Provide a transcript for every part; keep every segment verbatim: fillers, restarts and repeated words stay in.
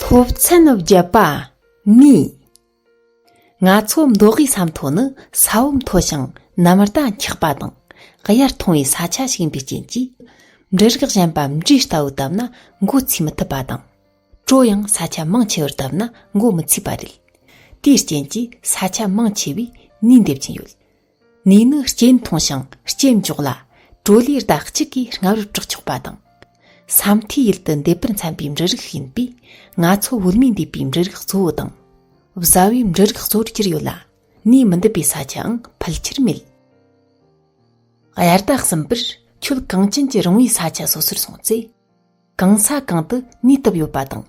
སློབ་ཚན་བརྒྱད་པ། ནས། ང་ཚོ་མདོ་དབུས་ས་མཐོ་ནི་ས་བབ་མཐོ་ཞིང་ནམ་ཟླ་འཁྱག་པ་དང་། དབྱར་ཐུང་བའི་ས་ཆ་ཞིག་ཡིན་པའི་རྐྱེན་གྱིས། འབྲུ་རིགས་གཞན་པ་འབྲས་ལྟ་བུ་བཏབ་ན་མགོ་ཚོས་མི་ཐུབ་པ་དང་། གྲོ་ཡང་ས་ཆ་མང་ཆེ་བར་བཏབ་ན་མགོ་མི་ཚོས་པ་རེད། དེའི་རྐྱེན་གྱིས་ས་ཆ་མང་ཆེ་བས་ནས་འདེབས་ཀྱིན་ཡོད། ནས་ནི་སྐྱེ་མཐོང་ཞིང་སྐྱེ་མགྱོགས་ལ། གྲོ་ལས་ཟླ་གཅིག་གིས་སྔ་བར་བྲག་ཆགས་པ་དང་། ས་མཐོའི་ཡུལ་དུ་འདེབས་པར་འཚམ་པའི་འབྲུ་རིགས་ཡིན་པས། ང་ཚོ་བོད་མིས་འདེབས་པའི་འབྲུ་རིགས་གཙོ་བོ་དང་། བཟའ་བའི་འབྲུ་རིགས་གཙོ་བོར་གྱུར་ཡོད་ལ། ནས་མི་འདེབས་པའི་ས་ཆའང་ཕལ་ཆེར་མེད། དབྱར་ཟླ་གསུམ་པར་ཁྱོད་གངས་ཅན་གྱི་རོང་བའི་ས་ཆ་སོ་སོར་སོང་ཚེ། གང་ས་གང་དུ་ནས་བཏབ་ཡོད་པ་དང་།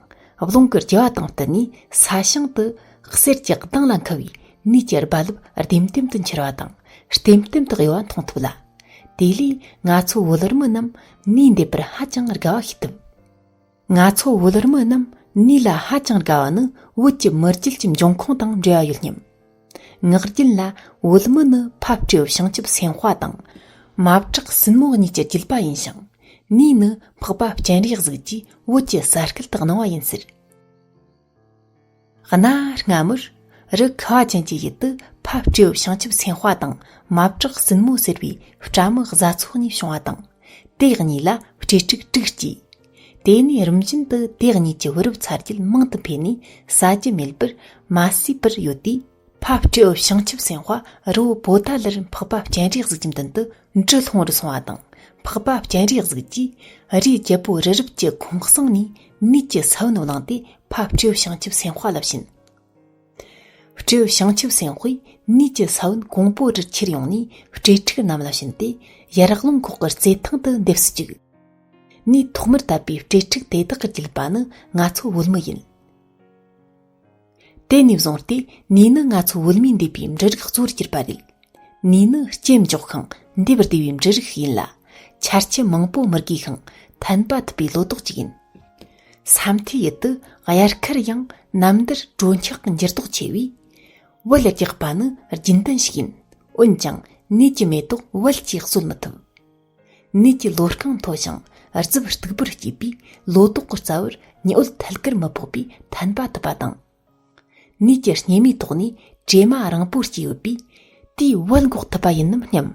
རླུང་གི་རྒྱུ་བ་དང་བསྟུན་ནས་ས་ཞིང་དུ་གསེར་གྱི་གདེང་ལ་འཁུ་བའི་ནས་ཀྱི་རྦ་རླབས་ལྡེམ་ལྡེམ་དུ་འཁྱེར་བ་དང་ལྟེམ་ལྟེམ་དུ་གཡོ་བ་མཐོང་ཐུབ་ལ། དེ་ལས་ང་ཚོ་བོད་རིགས་མི་རྣམས་ནས་འདེབས་པར་ཧ་ཅང་དགའ་བ་ཤེས་ཐུབ། ང་ཚོ་བོད་རིགས་མི་རྣམས་ནས་ལ་ཧ་ཅང་དགའ་བ་ནི་བོད་ཀྱི་མི་རྒྱུད་ཀྱི་འབྱུང་ཁུངས་དང་འབྲེལ་བ་ཡོད་སྙམ། ངག་རྒྱུན་ལ་བོད་མི་ནི་ཕ་སྤྲེའུ་བྱང་ཆུབ་སེམས་དཔའ་དང་། མ་བྲག་སྲིན་མོ་གཉིས་ཀྱི་རྒྱུད་པ་ཡིན་ཞིང་། ནས་ནི་འཕགས་པ་སྤྱན་རས་གཟིགས་ཀྱིས་བོད་ཀྱི་ས་སྐལ་དུ་གནང་བ་ཡིན་ཟེར། གནའ་སྔ་མོར་རི་ཁ་བ་ཅན་གྱི་ཡུལ་དུ་ཕ་སྤྲེའུ་བྱང་ཆུབ་སེམས་དཔའ་དང་མ་བྲག་སྲིན་མོ་ཟེར་བའི་སྤྲ་མི་བཟའ་ཚོགས་གཉིས་བྱུང་བ་དང་། དེ་གཉིས་ལ་སྤྲེལ་ཕྲུག་དྲུག་སྐྱེས། དེ་ནས་རིམ་བཞིན་དུ་དེ་གཉིས་ཀྱི་བུ་རབས་ཚ་རྒྱུད་མང་དུ་འཕེལ་ནས་ཟ་རྒྱུ་མེད་པར་མ་ཟོས་པར་ཡོད་དུས། ཕ་སྤྲེའུ་བྱང་ཆུབ་སེམས་དཔའ་རི་བོ་པོ་ཏཱ་ལར་འཕགས་པ་སྤྱན་རས་གཟིགས་ཀྱི་མདུན་དུ་འབྲི་སློང་བར་སོང་བ་དང་། འཕགས་པ་སྤྱན་རས་གཟིགས་ཀྱིས་རིའི་རྒྱལ་པོ་རི་རབ་ཀྱི་ཁོང་གསེང་ནས་ནས་ཀྱི་ས་བོན་བླངས་ཏེ་ཕ་སྤྲེའུ་བྱང་ཆུབ་སེམས་དཔའ་ལ་བྱིན། སྤྲེའུ་བྱང་ཆུབ་སེམས་དཔས་ནས་ཀྱི་ས་བོན་གོང་པོ་རུ་ཁྱེར་ཡོང་ནས་སྤྲེལ་ཕྲུག་རྣམས་ལ་བྱིན་ཏེ། ཡར་ཀླུང་ཁོག་གི་རྩེ་ཐང་དུ་འདེབས་སུ་བཅུག། ནས་ཐོག་མར་བཏབ་པའི་སྤྲེལ་ཕྲུག་དེ་དག་གི་རྒྱུད་པ་ནི་ང་ཚོ་བོད་མི་ཡིན། དེ་ནས་བཟུང་སྟེ་ནས་ནི་ང་ཚོ་བོད་མིས་འདེབས་པའི་འབྲུ་རིགས་གཙོ་བོར་གྱུར་པ་རེད། ནས་ནི་སྐྱེ་མགྱོགས་ཤིང་འདེབས་བདེ་བའི་འབྲུ་རིགས་ཡིན་ལ། ཆར་ཆུ་མང་པོ་མི་དགོས་ཤིང་ཐན་པ་ཐུབ་པའི་ལོ་ཏོག་ཅིག་ཡིན། ས་མཐོའི་ཡུལ་དུ་དབྱར་ཁར་ཡང་ནམ་དུར་དྲོད་འཁྱག་གི་འགྱུར་ལྡོག་ཆེ་བས། བལ་རྒྱག་པ་ནི་རྒྱུན་ལྡན་ཞིག་ཡིན། འོན་ཀྱང་ནས་ཀྱི་མེ་ཏོག་བལ་གྱིས་གསོད་མི་ཐུབ། ནས་ཀྱི་ལོ་རྐང་མཐོ་ཞིང་རྫིབ་སྟུག་པོར་སྐྱེས་པས། ལོ་ཏོག་གི་རྩ་བར་ཉི་འོད་ཐད་ཀར་མི་ཕོག་པས་ཐན་པ་ཐུབ་པ་དང་། ནས་ཀྱི་སྙེ་མའི་ཐོག་ནས་གྲེ་མ་རིང་པོ་སྐྱེས་ཡོད་པས། དེས་བལ་འགོག་ཐུབ་པ་ཡིན་ནམ་སྙམ།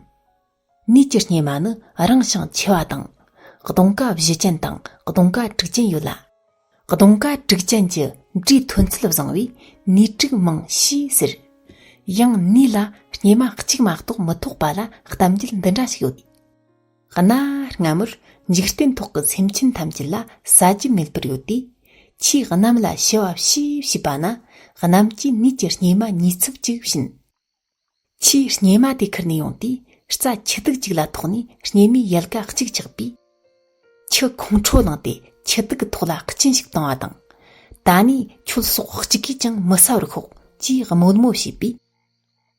ནས་ཀྱི་སྙེ་མ་ནི་རིང་ཞིང་ཆེ་བ་དང་། གདོང་ཀ་བཞི་ཅན་དང་གདོང་ཀ་དྲུག་ཅན་ཡོད་ལ། གདོང་ཀ་དྲུག་ཅན་གྱི་འབྲས་ཐོན་ཚད་བཟང་བས་ནས་དྲུག་མང་ཞེས་ཟེར། ཡང་ནས་ལ་སྙེ་མ་གཅིག་མ་གཏོགས་མི་ཐོགས་པ་ལ་གཏམ་རྒྱུད་འདི་འདྲ་ཞིག་ཡོད། གནའ་སྔ་མོར་འཇིག་རྟེན་ཐོག་གི་སེམས་ཅན་ཐམས་ཅད་ལ་ཟ་རྒྱུ་མེད་པར་ཡོད་དུས། ཆུའི་གནམ་ལ་ཞུ་བ་ཕྱིས་ཕྱིས་པ་ན། གནམ་གྱིས་ནས་ཀྱི་སྙེ་མ་ཉེས་ཚབས་ཅིག་བྱིན། ཆུའི་སྙེ་མ་དེ་ཁུར་ནས་ཡོང་དུས། རྩྭ་ཆུ་དུག་ཅིག་ལ་ཐོགས་ནས་སྙེ་མའི་ཡལ་ག་གཅིག་ཆག་པས། ཆུ་ཁོང་ཁྲོ་ལངས་ཏེ་ཆུ་དུག་གི་ཐོག་ལ་གཅིན་ཞིག་བཏང་བ་དང་། ད་ནས་ཁྱོད་སྲོག་གཅིག་གིས་ཀྱང་མི་ཟ་བར་ཤོག་ཅེས་དམོད་མོ་བྱས་པས།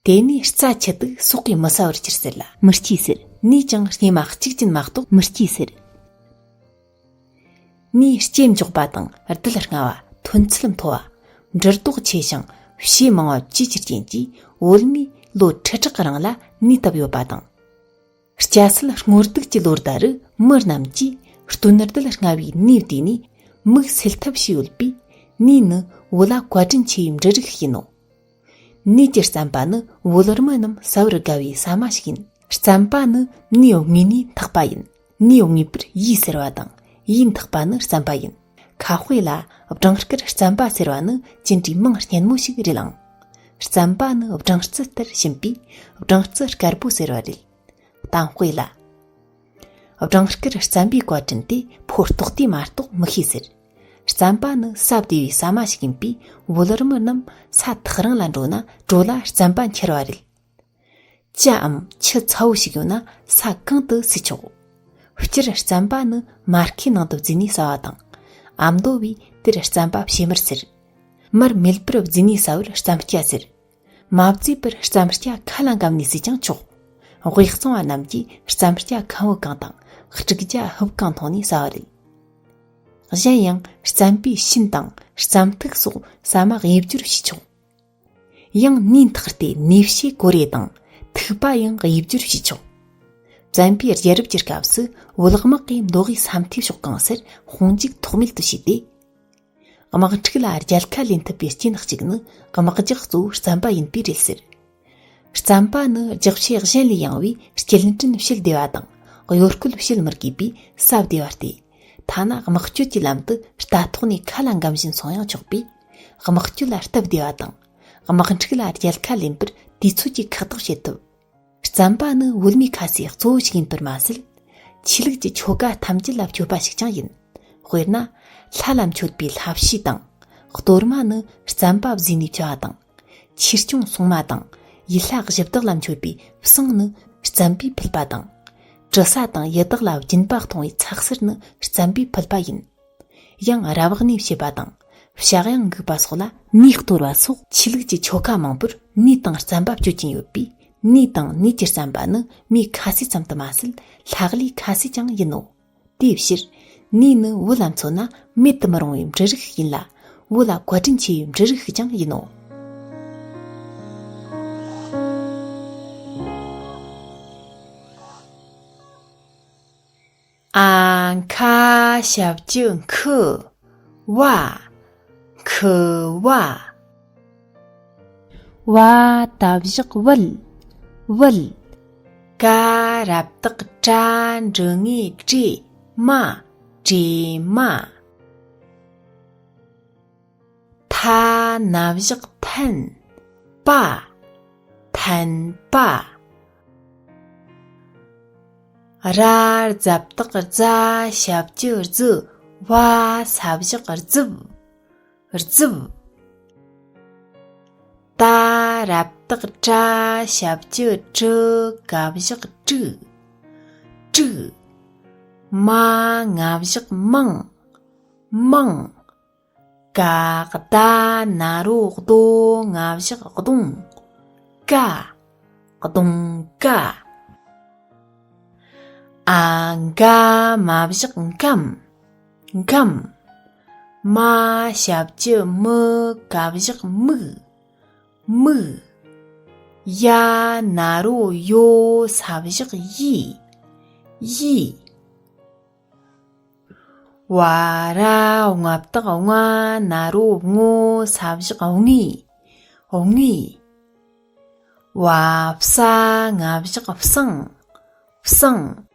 དེ་ནས་རྩྭ་ཆུ་དུག་སྲོག་གིས་མི་ཟ་བར་གྱུར་ཟེར་ལ། མི་སྐྱེས་ཟེར། ནས་ཀྱང་སྙེ་མ་གཅིག་ཅན་མ་གཏོགས་མི་སྐྱེས་ཟེར། ནས་སྐྱེ་མགྱོགས་པ་དང་རྡུལ་སྔ་བ། ཐོན་ཚད་མཐོ་བ། འབྲུ་རྡོག་ཆེ་ཞིང་བྱེ་མང་བ་བཅས་ཀྱི་རྐྱེན་གྱིས། བོད་མིས་ལོ་ཁྲི་ཕྲག་རིང་ལ་ནས་བཏབ་ཡོད་པ་དང་། སྐྱ་སེར་སྔོ་སྡུག་གི་ལོ་ཟླ་རུ་མི་རྣམས་ཀྱིས་སྟོན་རྡུལ་སྔ་བའི་ནས་བསྡུས་ནས་མིག་སེལ་ཐབས་བྱས་ཡོད་པས། ནས་ནི་བོད་ལ་བཀའ་དྲིན་ཆེ་བའི་འབྲུ་རིགས་ཤིག་ཡིན་ནོ། ནས་ཀྱི་རྩམ་པ་ནི་བོད་རིགས་མི་རྣམས་ཟ་བར་དགའ་བའི་ཟ་མ་ཞིག་ཡིན། རྩམ་པ་ནི་ནས་འོ་ངས་ནས་འཐག་པ་ཡིན། ནས་འོ་ངས་པར་ཡས་ཟེར་བ་དང་ཡས་འཐག་པ་ནི་རྩམ་པ་ཡིན། ཁ་དཔེ་ལ་སྦྲང་དཀར་རྩམ་པ་ཟེར་བ་ནི་ཅི་འདྲའི་མིང་སྙན་མོ་ཞིག་རེད་ཨང་། རྩམ་པ་ནི་སྦྲང་རྩི་ལྟར་ཞིམ་པས་སྦྲང་རྩི་དཀར་པོ་ཟེར་བ་རེད། གཏམ་དཔེ་ལ། སྦྲང་དཀར་རྩམ་པའི་བཀའ་དྲིན་དེ་ཕོ་ལྟོགས་དུས་མ་གཏོགས་མི་ཤེས་ཟེར། རྩམ་པ་ནི་ཟ་བདེ་བའི་ཟ་མ་ཞིག་ཡིན་པས། བོད་རིགས་མི་རྣམས་ས་ཐག་རིང་ལ་འགྲོ་ན་གྲོ་ལ་རྩམ་པ་འཁྱེར་བ་རེད། ཇའམ་ཆུ་ཚ་བོ་ཞིག་ཡོད་ན་ས་གང་དུ་བཟོས་ཆོག། སྤྱིར་རྩམ་པ་ནི་མར་ཁེ་ནང་དུ་བརྫིས་ནས་ཟ་བ་དང་། ཨ་མདོ་བས་དེར་རྩམ་པ་བྱེ་མར་ཟེར། མར་མེད་པར་བརྫིས་ནས་ཟ་བར་རྩམ་སྐྱ་ཟེར། མ་བརྫིས་པར་རྩམ་སྐྱ་ཁ་ལ་འགམ་ནས་ཟོས་ཀྱང་ཆོག། དབུས་གཙང་བ་རྣམས་ཀྱིས་རྩམ་སྐྱ་ཁམ་བུ་གང་དང་དྲུག་བརྒྱ་ཧུབ་གང་འཐུང་ནས་ཟ་བ་རེད། གཞན་ཡང་རྩམ་པའི་ཤིན་དང་རྩམ་ཐིག་སོགས་ཟ་མ་དབྱེ་སྦྱོར་བྱས་ཆོག། ཡང་ནས་འཐག་སྟེ་ནས་ཕྱེ་གོ་རེ་དང་ཐིགས་པ་ཡང་དབྱེ་སྦྱོར་བྱས་ཆོག། བཙན་པོའི་རྒྱལ་རབས་ཀྱི་སྐབས་སུ་བོད་དམག་གིས་མདོ་དབུས་ས་མཐོའི་ཕྱོགས་གང་སར་དཔུང་འཇུག་ཐོགས་མེད་དུ་བྱས་ཏེ། དམག་འཁྲུག་ལ་རྒྱལ་ཁ་ལེན་ཐུབ་པའི་རྐྱེན་གཅིག་ནི་དམག་རྒྱགས་གཙོ་བོ་རྩམ་པ་ཡིན་པས་རེད་ཟེར། རྩམ་པ་ནི་རྒྱགས་ཕྱེ་གཞན་ལས་ཡང་བའི་སྐྱེལ་འདྲེན་བྱེད་བདེ་བ་དང་གཡོ་སྐོལ་བྱེད་མི་དགོས་པས་ཟ་བདེ་བ་སྟེ། ཐ་ན་དམག་སྐྱོད་ཀྱི་ལམ་དུ་རྟ་ཐོག་ནས་ཁ་ལ་འགམ་བཞིན་སོང་ཡང་ཆོག་པས། དམག་སྐྱོད་ལ་སྟབས་བདེ་བ་དང་། དམག་འཁྲུག་ལ་རྒྱལ་ཁ་ལེན་པར་དུས་ཚོད་ཀྱིས་ཁག་ཐེག་བྱེད་ཐུབ། རྩམ་པ་ནི་བོད་མིའི་ཁ་ཟས་གཙོ་བོ་ཞིག་ཡིན་པར་མ་ཟད། ཆོས་ལུགས་ཀྱི་ཆོ་ག་ཐམས་ཅད་ལ་མཆོད་པ་ཞིག་ཀྱང་ཡིན། དཔེར་ན། ལྷ་ལ་མཆོད་པའི་ལྷ་བཤོས་དང་། གཏོར་མ་ནི་རྩམ་པ་བཟོས་ནས་བྱ་བ་དང་། ཆོས་སྐྱོང་སྲུང་མ་དང་། ཡུལ་ལྷ་གཞི་བདག་ལ་མཆོད་པའི་བསང་ནི་རྩམ་པས་ཕུལ་པ་དང་། དྲི་ཟ་དང་ཡི་དྭགས་ལ་སྦྱིན་པ་གཏོང་བའི་ཚྭ་གསུར་ནི་རྩམ་པས་ཕུལ་པ་ཡིན། ཡང་རབ་གནས་བྱེད་པ་དང་། ཕྱག་གཡང་འགུགས་པ་སོགས་ལ་ནས་གཏོར་བ་སོགས་ཆོས་ལུགས་ཀྱི་ཆོ་ག་མང་པོར་ནས་དང་རྩམ་པ་སྤྱོད་ཀྱིན་ཡོད་པས། ནས་དང་ནས་ཀྱི་རྩམ་པ་ནི་མིའི་ཁ་ཟས་ཙམ་དུ་མ་ཟད། ལྷ་ཀླུའི་ཁ་ཟས་ཀྱང་ཡིན་ནོ། དེའི་ཕྱིར། ནས་ནི་བོད་ལ་མཚོན་ན་མེད་དུ་མི་རུང་བའི་འབྲུ་རིགས་ཤིག་ཡིན་ལ། བོད་ལ་བཀའ་དྲིན་ཆེ་བའི་འབྲུ་རིགས་ཤིག་ཀྱང་ཡིན་ནོ། ཨ་མཁའ་ཞབས་ཀྱུ་མཁུ། བ། མཁུ་བ། བ་ད་བཞག་བལ། བལ། ཀ་རབ་བཏགས་ཀྲ་འགྲེང་བུ་ཀྲེ། མ། ཀྲེ་མ། ཐ་ན་བཞག་ཐན། པ། ཐན་པ། ར་རྫ་བཏགས་རྫ་ཞབས་ཀྱུ་རྫུ། བ་ས་བཞག་རྫུབ། རྫུབ། ཏ་ར་བཏགས་ཏྲ་ཞབས་ཀྱུ་ཏྲུ་ག་བཞག་ཀྲུ། ཀྲུ། མ་ང་བཞག་མང་། མང་། ག་ད་ན་རོ་གདོ་ང་བཞག་གདོང་། ཀ། གདོང་ཀ། ཨ་ག་མ་བཞག་འགམ། འགམ། མ་ཞབས་ཀྱུ་མུ་ག་བཞག་མུག། མུག། ཡ་ན་རོ་ཡོ་ས་བཞག་ཡི། ཡི། བ་ར་ང་བཏགས་ང་ན་རོ་ངོ་ས་བཞག་ངི། ངི། བ་ས་ང་བཞག་བསང་། བསང་།